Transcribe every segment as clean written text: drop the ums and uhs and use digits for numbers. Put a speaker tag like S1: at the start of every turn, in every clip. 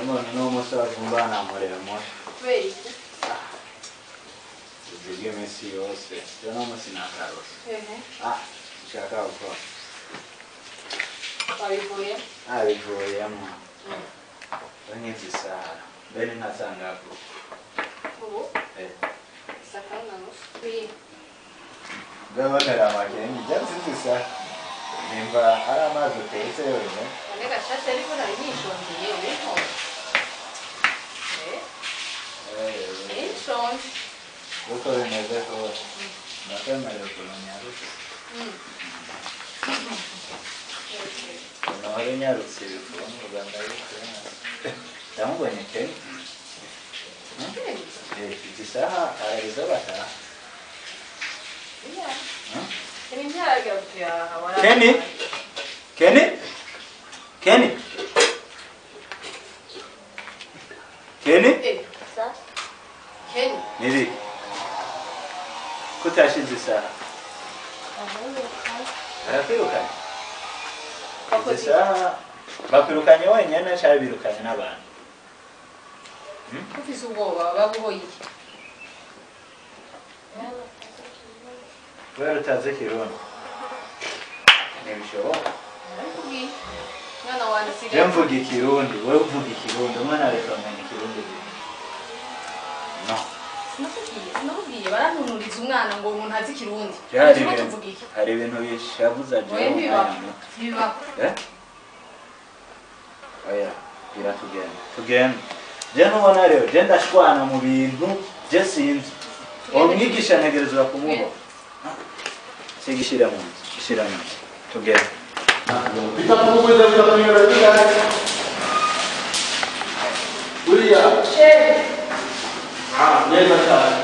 S1: Mbona no musaza umbana muremure.
S2: Kubera iki?
S1: Ubwo iminsi yose rero no munsi nakarose.
S2: Ehe.
S1: Ah, nshaka gukora.
S2: Wabivuye?
S1: Abivuyemo. Nk'izi saha mbere ntasanga ko.
S2: Ubu?
S1: Eh.
S2: Saa tanu na nusu. Oui.
S1: Ndabonera amakenga ibyatsi zisa. Nimba ari amazi utetse yonyine.
S2: None gashashe ariko nari nishonzeye ubinkoze. Eh?
S1: Eh.
S2: Nishonze.
S1: Uko bimeze kose. Ndakwemerera ukuntu. Nahora nyarutse ibifungurwa ndabikora. Ndamubonye Ken. Izi saha arageze bataha. Kenny? Kenny? Kenny? Kenny?
S2: Kenny?
S1: Niri. Kutashize isaha. Barakwirukanye. Izi saha bakwirukanye wenyine cyangwa birukanye n'abantu?
S2: Ufise ubwoba baguhoye iki?
S1: Kubera utazi ikirundi. Ntibishoboka.
S2: Narikubwiye. Mwana wanjye
S1: Je
S2: sigaye.
S1: mvuga ikirundi, wewe uvuga ikirundi, umwana areka kumenya ikirundi gute? No.
S2: Sinakubwiye barantunuriza umwana ngo umuntu azi ikirundi.
S1: Hari
S2: Turimo
S1: ibintu
S2: tuvuga iki?
S1: hari ibintu bishavuza
S2: Oya
S1: jewe
S2: ntibibaho.
S1: umwanya muto.
S2: Ntibibaho.
S1: Eh? Oya, gira tugende. Tugende. Je ntubona rero, je ndashwana mu bintu, je sinzi. Uwo mwigisha ntegerezwa kumubona. Siga ishira mu nzu, ishira mu nzu. Tugende.
S3: Bitatu kugwiza bitatu bingana bingahe? Buriya. Ah, neza cyane.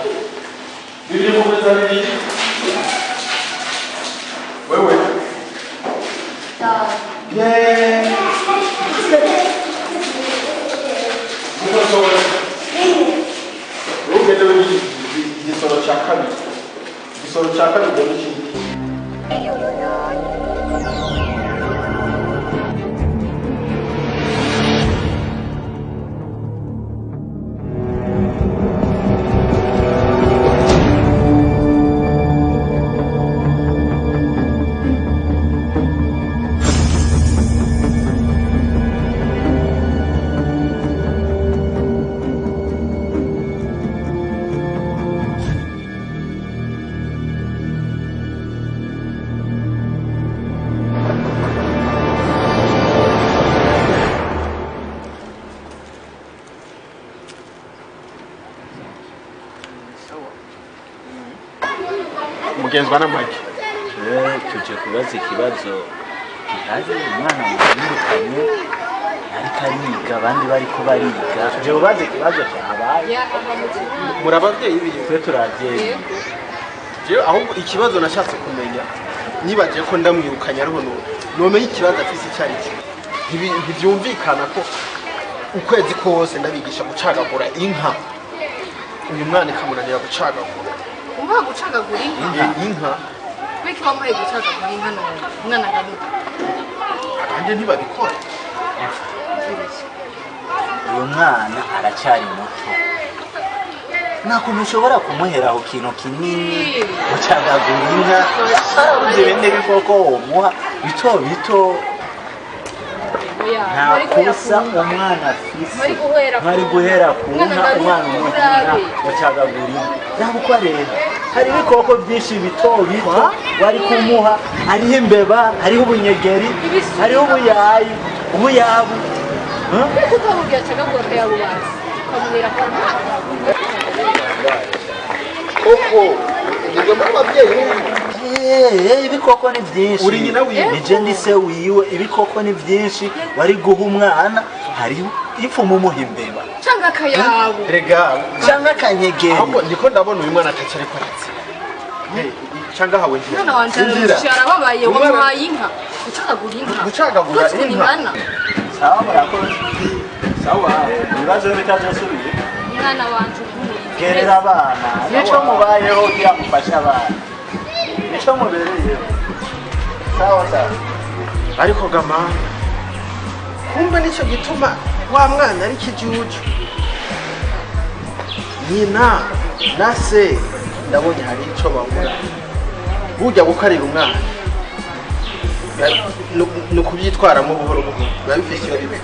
S3: Bibiri kugwiza bibiri. Wewe. Yeah. Mukosore. Ugende igisoro cya kabiri. Igisoro cya kabiri ugende ikindi. Mugenzwa na Mike.
S1: Tuje kubaza ikibazo gihari umwana mutandukanye ariko ariga abandi bariko bariga. Tuje kubaza ikibazo cyabaye.
S3: Muri abavyeyi biwe.
S1: Twe turavyeyi.
S3: Jewe ahubwo ikibazo nashatse kumenya nibaje ko ndamwirukanye ariho nomenya ikibazo afise icyo ari cyo. Ntibyumvikana ko ukwezi kose ndabigisha gucagagura inka. Uyu mwana ikamunanira gucagagura.
S2: Umva gucagagura inka?
S3: Inka.
S2: Wiki wamuhaye gucagagura inka none umwana agaruka.
S3: Abandi ntibabikora.
S1: Uyu mwana aracyari muto. Nta kuntu ushobora kumuheraho ikintu kinini gucagagura inka. Harabuze ibindi bikoko womuha bito bito. Nta kosa umwana afise. Mwari guhera ku nka umwana umuha inka gucagagura inka. Ntabwo uko areba. Hari ibikoko byinshi bito bito wari kumuha, hariho imbeba, hariho ubunyegeri, hariho ubuyayi, ubuyabu.
S2: Kutamubwira acagagura akayabubaza. Ukamubwira ko
S3: Koko nibwo muri abavyeyi
S1: ibikoko ni byinshi.
S3: Uri nyina wiwe.
S1: Nije ndi se wiwe, ibikoko ni byinshi wari guha umwana, hariho ifu mumuha imbeba.
S2: Canke akayabu.
S3: Rega
S1: Canke akanyegeri.
S3: Ahubwo ndiko ndabona uyu mwana atacari ariko aratse. Canke ahawe ngira.
S2: Umwana wanje arababaye wamuhaye inka. Gucagagura inka.
S3: Gucagagura inka.
S1: Sawa murakoze. Sawa. Ibibazo bitazosubira.
S2: Umwana wanje ukuntu
S1: Gerera abana. Nico mubayeho kugira mufashe abana. Nico mubereyeho. Sawa sawa.
S3: Ariko gama kumbe nicyo gituma Wa mwana ari ikijuju, nyina na se ndabonye hari ico babura. Burya gukarira umwana ni ukubyitwaramo buhoro buhoro, biba bifise iyo biba.